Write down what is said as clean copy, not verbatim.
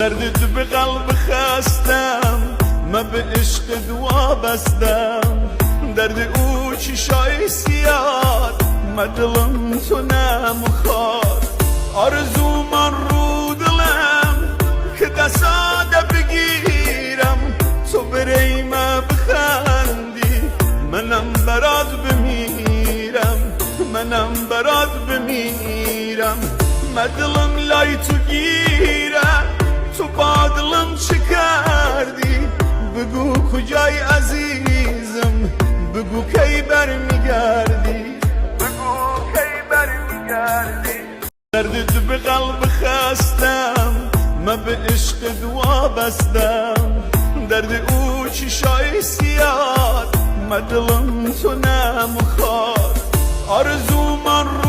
Дард به قلب خستم من به عشق دوا بستم درد او چشای سیاد من دلم تو نمخواد آرزو من رو دلم که دستاده بگیرم تو بری ما بخندی منم برات بمیرم منم برات بمیرم من دلم لای تو گیرم تو با دلم چه کردی بگو کجای عزیزم بگو کی برمیگردی بگو کی برمیگردی درد به قلب خستم من به عشق دوا بستم درد او چشای سیاد من دلم تو نمخواد آرزو من رو